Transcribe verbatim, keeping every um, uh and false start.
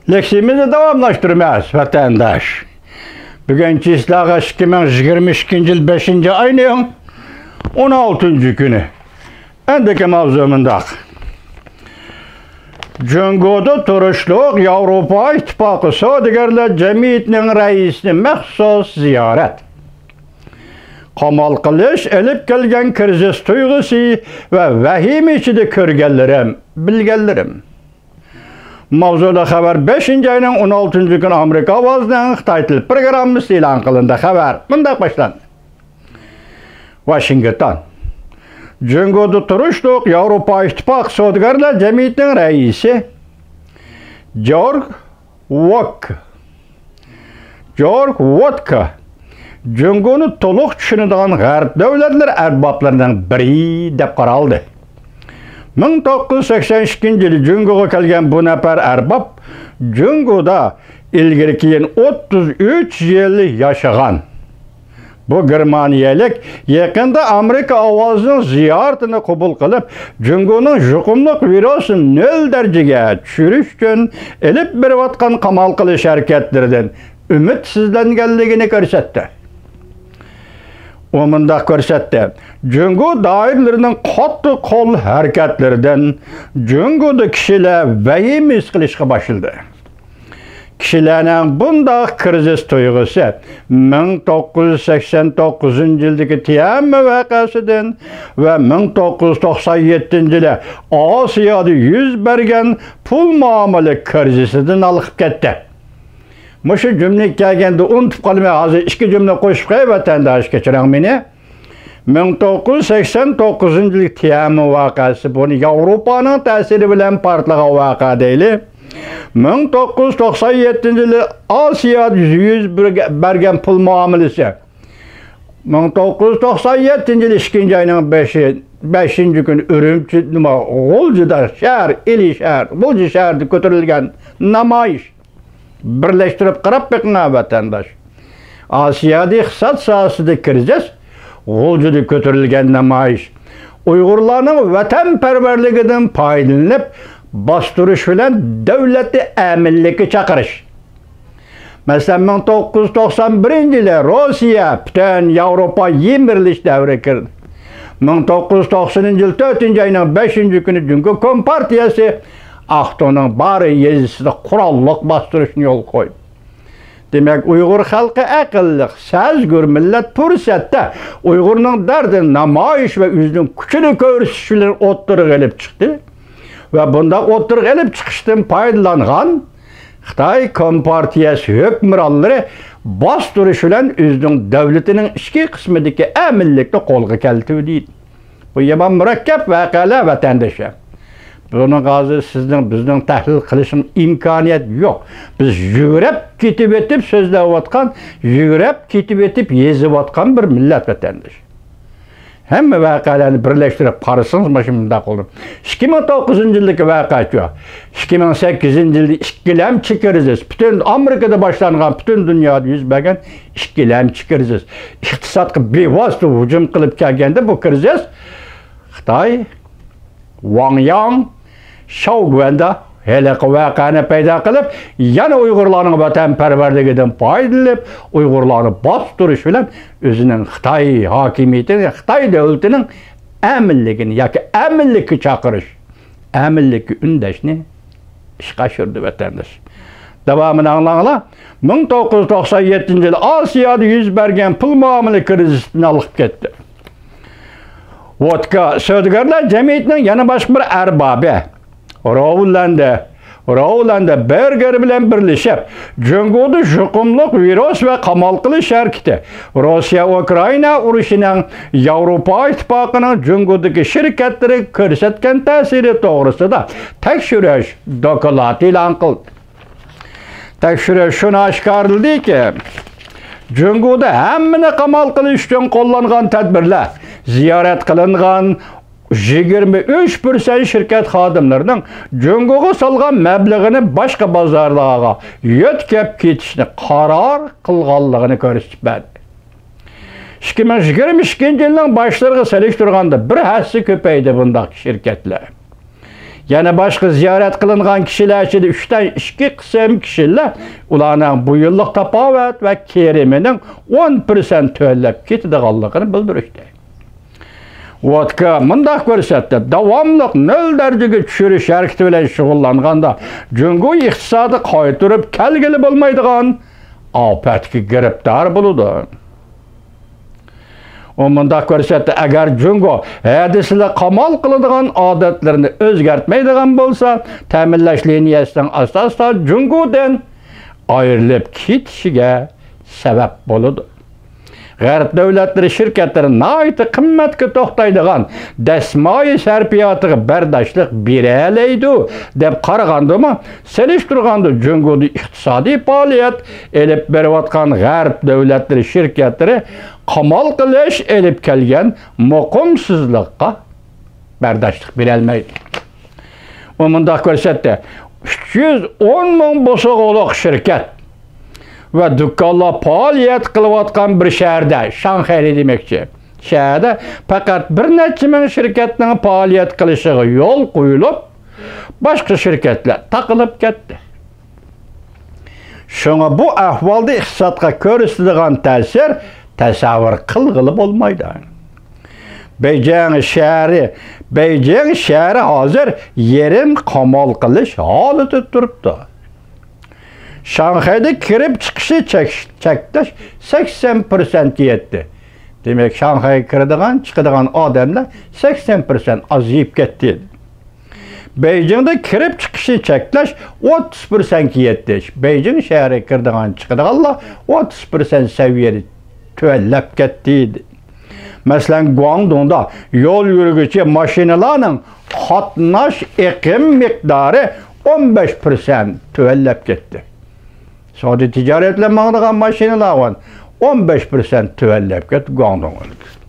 لېكسىيىمىزنى داۋاملاشتۇرىمىز، ۋەتەنداش. بۈگۈنكى سىلەرگە ئىككى مىڭ يىگىرمە ئىككىنچى يىل بەشىنچى ئاينىڭ ئون ئالتىنچى كۈنى. ئەندىكى ماۋزۇ مۇنداق. جۇڭگودا تۇرۇشلۇق ياۋروپا ئىتتىپاقى سودىگەرلەر جەمئىيىتىنىڭ رەئىسىنى مەخسۇس زىيارەت. قامال قىلىش ئېلىپ كەلگەن كىرىزىس تۇيغۇسى ۋە ۋەھىمە ئىچىدە كۆرگەنلىرىم، بىلگەنلىرىم. ماۋزۇلۇق خەۋەر بەشىنچى ئاينىڭ ئون ئالتىنچى كۈنى ئامېرىكا ئاۋازىنىڭ خىتاي تىل پروگراممىسىدا ئېلان قىلىندى. خەۋەر مۇنداق باشلاندى. ۋاشىنگتون. جۇڭگودا تۇرۇشلۇق ياۋروپا ئىتتىپاقى سودىگەرلەر جەمئىيىتىنىڭ رەئىسى جورگ ۋوك. جورگ ۋوتكا جۇڭگونى تولۇق چۈشىنىدىغان غەرب دۆلەتلىرى ئەربابلىرىنىڭ بىرى دەپ قارالدى. مىڭ توققۇز يۈز سەكسەن ئىككىنچى يىلى جۇڭگوغا كەلگەن بۇ نەپەر ئەرباب جۇڭگودا ئىلگىرى كېيىن ئوتتۇز ئۈچ يىل ياشىغان. بۇ گېرمانىيەلىك يېقىندا ئامېرىكا ئاۋازىنىڭ زىيارىتىنى قوبۇل قىلىپ، جۇڭگونىڭ يۇقۇملۇق ۋىرۇسىنى نۆل دەرىجىگە چۈشۈرۈش ئۈچۈن ئېلىپ بېرىۋاتقان قامال قىلىش ھەرىكەتلىرىدىن ئۈمىدسىزلەنگەنلىكىنى كۆرسەتتى. ئۇ مۇنداق كۆرسەتتى، جۇڭگو دائىرىلىرىنىڭ قاتتىق قول ھەرىكەتلىرىدىن جۇڭگودا كىشىلەر ۋەھىمە ھېس قىلىشقا باشلىدى. كىشىلەرنىڭ بۇنداق كىرىزىس تۇيغۇسى مىڭ توققۇز يۈز سەكسەن توققۇزىنچى يىلدىكى تيەنئەنمېن ۋەقەسىدىن ۋە مىڭ توققۇز يۈز توقسان يەتتىنچى يىلى ئاسىيادا يۈز بەرگەن پۇل مۇئامىلە كىرىزىسىدىن ھالقىپ كەتتى. مۇشۇ جۈملىگە كەلگەندە ئۇنتۇپ قالماي، ھازىر ئىككى جۈملە قوشۇپ قوياي، ۋەتەنداش، كەچۈرۈڭ مېنى. مىڭ توققۇز يۈز سەكسەن توققۇزىنچى يىل تيەنئەنمېن ۋەقەسى، بۇنى ياۋروپانىڭ تەسىرى بىلەن پارتلىغان ۋەقە دەيلى. مىڭ توققۇز يۈز توقسان يەتتىنچى يىلى ئاسىيادا يۈز بەرگەن پۇل مۇئامىلىسى. مىڭ توققۇز يۈز توقسان يەتتىنچى يىل ئىككىنچى ئاينىڭ بەشى، بەشىنچى كۈنى ئۈرۈمچى، نېمە، غۇلجىدا شەھەر، ئىلى شەھەر، غۇلجا شەھىرىدە كۆتۈرۈلگەن نامايىش. بىرلەشتۈرۈپ قاراپ بېقىڭ، ۋەتەنداش. ئاسىيادا ئىقتىساد ساھەسىدە كىرىزىس، غۇلجىدا كۆتۈرۈلگەن نامايىش ئۇيغۇرلارنىڭ ۋەتەنپەرۋەرلىكىدىن پايدىلىنىپ، باستۇرۇش بىلەن دۆلەتنى ئەمىنلىككە چاقىرىش. مەسىلەن، مىڭ توققۇز يۈز توقسان بىرىنچى يىلى روسىيە پۈتۈن ياۋروپا يىمىرىلىش دەۋرىگە كىردى. مىڭ توققۇز يۈز توقسىنىنچى يىل تۆتىنچى ئاينىڭ بەشىنچى كۈنى جۇڭگو كومپارتىيەسى ئاقتۇنىڭ بارى يېزىسىدا قوراللىق باستۇرۇشنى يولغا قويدى. دېمەك، ئۇيغۇر خەلقى ئەقىللىق، سەزگۈر مىللەت پۇرسەتتە ئۇيغۇرنىڭ دەردىنى نامايىش ۋە ئۆزىنىڭ كۈچىنى كۆرسىتىش بىلەن ئوتتۇرىغا ئېلىپ چىقتى. ۋە بۇنداق ئوتتۇرىغا ئېلىپ چىقىشتىن پايدىلانغان خىتاي كومپارتىيەسى ھۆكۈمرانلىرى باستۇرۇش بىلەن ئۆزىنىڭ دۆلىتىنىڭ ئىچكى قىسمىدىكى ئەمىنلىكنى قولغا كەلتۈردى. بۇ يامان مۇرەككەپ ۋەقەلەر، ۋەتەنداشلار. بۇنىڭغا ھازىر سىزنىڭ، بىزنىڭ تەھلىل قىلىشىمىز ئىمكانىيەت يوق. بىز يۈگرەپ كېتىۋېتىپ سۆزلەۋاتقان، يۈگرەپ كېتىۋېتىپ يېزىۋاتقان بىر مىللەت، ۋەتەنداش. ھەممە ۋەقەلەرنى بىرلەشتۈرۈپ قارىسىڭىز، مانا شۇ مۇنداق بولىدۇ. ئىككى مىڭ توققۇزىنچى يىلدىكى ۋەقەچۇ؟ ئىككى مىڭ سەككىزىنچى يىلدا ئىككىلەمچى كىرىزىس، پۈتۈن ئامېرىكىدا باشلانغان، پۈتۈن دۇنيادا يۈز بەرگەن ئىككىلەمچى كىرىزىس. ئىقتىسادقا بىۋاسىتە ھۇجۇم قىلىپ كەلگەندە بۇ كىرىزىس خىتاي، ۋاڭ ياڭ، شاۋ گۈەندە ھېلىقى ۋەقەنى پەيدا قىلىپ، يەنە ئۇيغۇرلارنىڭ ۋەتەنپەرۋەرلىكىدىن پايدىلىنىپ، ئۇيغۇرلارنى باستۇرۇش بىلەن ئۆزىنىڭ خىتاي ھاكىمىيىتىنى، خىتاي دۆلىتىنىڭ ئەمىنلىكىنى ياكى ئەمىنلىككە چاقىرىش، ئەمىنلىككە ئۈندەشنى ئىشقا ئاشۇردى، ۋەتەنداش. داۋامىنى ئاڭلاڭلار. مىڭ توققۇز يۈز توقسان يەتتىنچى يىل ئاسىيادا يۈز بەرگەن پۇل مۇئامىلە كىرىزىسىدىن ھالقىپ كەتتى. ۋودكا سودىگەرلەر جەمئىيىتىنىڭ يەنە باشقا بىر ئەربابى، روۋلاندە، روۋلاندە بېرگېر بىلەن بىرلىشىپ، جۇڭگودا يۇقۇملۇق ۋىرۇس ۋە قامال قىلىش ھەرىكىتى، روسىيە ئۇكرائىنا ئۇرۇشىنىڭ ياۋروپا ئىتتىپاقىنىڭ جۇڭگودىكى شىركەتلىرىگە كۆرسەتكەن تەسىرى توغرىسىدا تەكشۈرۈش دوكلاتى ئېلان قىلدى. تەكشۈرۈش شۇنى ئاشكارىلىدىكى، جۇڭگودا ھەممىنى قامال قىلىش ئۈچۈن قوللانغان تەدبىرلەر، زىيارەت قىلىنغان يىگىرمە ئۈچ پىرسەنت شىركەت خادىملىرىنىڭ جۇڭگوغا سالغان مەبلىغىنى باشقا بازارلارغا يۆتكەپ كېتىشنى قارار قىلغانلىقىنى كۆرسىتىپ بەردى. ئىككى مىڭ يىگىرمە ئىككىنچى يىلنىڭ باشلىرىغا سېلىشتۇرغاندا بىر ھەسسە كۆپەيدى بۇنداق شىركەتلەر. يەنە باشقا زىيارەت قىلىنغان كىشىلەر ئىچىدە ئۈچتىن ئىككى قىسىم كىشىلەر ئۇلارنىڭ بۇ يىللىق تاپاۋەت ۋە كىرىمىنىڭ ئون پىرسەنت تۆۋەنلەپ كېتىدىغانلىقىنى بىلدۈرۈشتى. ۋودكا مۇنداق كۆرسەتتى، داۋاملىق نۆل دەرىجىگە چۈشۈرۈش ھەرىكىتى بىلەن شۇغۇللانغاندا، جۇڭگو ئىقتىسادى قايتۇرۇپ كەلگىلى بولمايدىغان ئاپەتكە گىرىپتار بولىدۇ. ئۇ مۇنداق كۆرسەتتى، ئەگەر جۇڭگو ھەدىسىلەر قامال قىلىدىغان ئادەتلىرىنى ئۆزگەرتمەيدىغان بولسا، تەمىنلەش لىنىيەسىنىڭ ئاستا-ئاستا جۇڭگودىن ئايرىلىپ كېتىشىگە سەۋەب بولىدۇ. غەرب دۆلەتلىرى شىركەتلىرى ناھايىتى قىممەتكە توختايدىغان دەسمايە سەرپىياتىغا بەرداشلىق بېرەلەيدۇ، دەپ قارىغاندىمۇ، سېلىشتۇرغاندا جۇڭگودا ئىقتىسادىي پائالىيەت ئېلىپ بېرىۋاتقان غەرب دۆلەتلىرى شىركەتلىرى قامال قىلىش ئېلىپ كەلگەن مۇقىمسىزلىققا بەرداشلىق بېرەلمەيدۇ. ئۇ مۇنداق كۆرسەتتى، ئۈچ يۈز ئون مىڭ بوسۇغىلىق شىركەت ۋە دۇكانلار پائالىيەت قىلىۋاتقان بىر شەھەردە، شاڭخەينى دېمەكچى، شەھەردە پەقەت بىر نەچچە مىڭ شىركەتنىڭ پائالىيەت قىلىشىغا يول قويۇلۇپ، باشقا شىركەتلەر تاقىلىپ كەتتى. شۇڭا بۇ ئەھۋالدا ئىقتىسادقا كۆرسىتىدىغان تەسىر تەسەۋۋۇر قىلغىلى بولمايدۇ. بېيجىڭ شەھىرى، بېيجىڭ شەھىرى ھازىر يېرىم قامال قىلىش ھالىتىدە تۇرۇپتۇ. شاڭخەيدە كىرىپ چىقىشنى چەك-، چەكلەش سەكسەن پىرسەنتكە يەتتى. دېمەك، شاڭخەيگە كىرىدىغان، چىقىدىغان ئادەملەر سەكسەن پىرسەنت ئازىيىپ كەتتى. بېيجىڭدا كىرىپ چىقىشنى چەكلەش ئوتتۇز پىرسەنتكە يەتتى. بېيجىڭ شەھىرىگە كىرىدىغان، چىقىدىغانلار ئوتتۇز پىرسەنت سەۋىيەدە تۆۋەنلەپ كەتتى. مەسىلەن، گۇاڭدۇڭدا يول يۈرگۈچى ماشىنىلارنىڭ قاتناش ئېقىم مىقدارى ئون بەش پىرسەنت تۆۋەنلەپ كەتتى. سودا تىجارەت بىلەن ماڭىدىغان ماشىنىلار ئون بەش پىرسەنت تۆۋەنلەپ كەتتى گۇاڭدۇڭ ئۆلكىسىدە.